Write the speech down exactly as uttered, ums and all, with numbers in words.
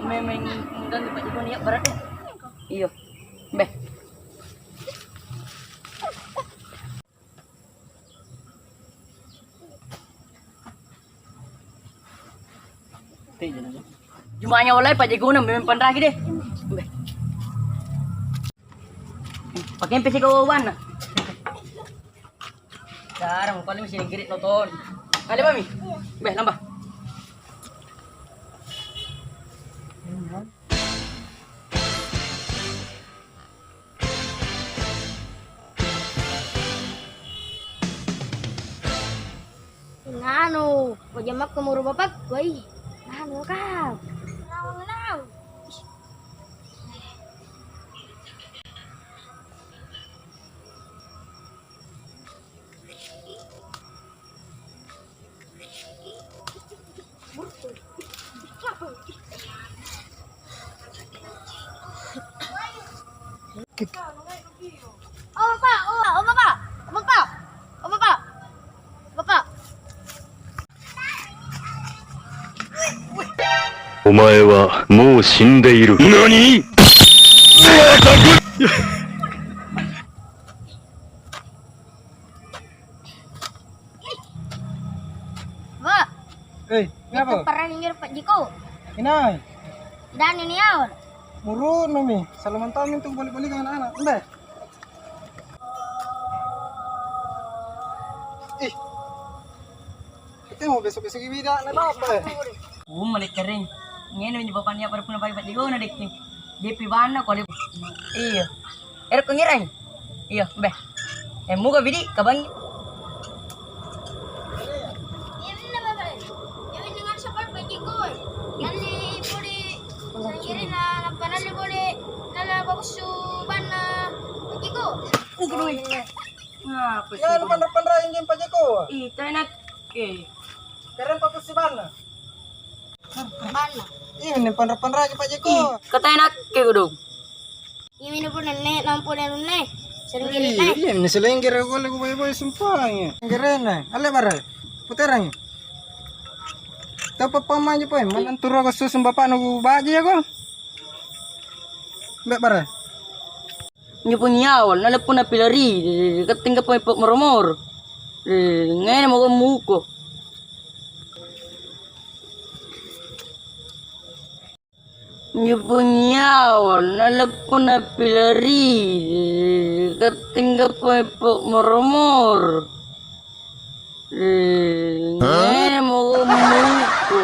Memang dan Pak Jiko niat berat deh. Iyo. Beh. Jumanya walai Pak Jiko na memang panraki deh. Beh. Pakai pesi kau wana. Jarang, paling sini kirit nonton. Kali mami. Beh, nambah. Nganu, kau jamakku muru bapakku, ai. Nganu kau. Naung, naung. Oh, Bapak, oh, oh, Bapak, oh, Bapak, oh, Bapak, Bapak. お前はもう死んでいる。何？ Wah, eh, kenapa? Itu parah injo Pak Jiko. Kenapa? Dan ini awal. Murunumi, salaman tahun itu balik-balik anak-anak. Udah. Ih. Itu mau besok-besok bida na bapa, eh. Umma le kering. Ngene mi bapaknya pada punna pake pajigona dekke. Depi banna kole. Iya. Ero ko ngerang. Iya, beh. Eh, muka bidi kabangi. Iya, minna, Bapak. Iya, minna ngasapa pajiko. Nalli pole. Sanggirina, nampa nalli pole. Nala bagus su banna pajiko. Ngapa sih? Ya, lu pandra-pandra injing pajiko. Ih, tena ke. Keren pakus si banna. Banna. Iya, ini panra-panraki Pak Jeko. Ih, katanya nakke kodong. Iya, minum pun nenek, nampu nenunne. Sering Ih, kirit, eh. Iya, ini selenggere gole ku boy-boy sumpah, iya. Senggerena, ale barang. Puterang. Tau papa maju poe, manang turu aku susung bapakna ku baji ya ko. Mbak barang. Injo punna awal, na leppuna pilari, katingga pameppo moro-moro. Eh, ngene mako muko. Injo punna awal, na leppuna pilari, katingga pameppo moro-moro. Eh, ngene mako muko.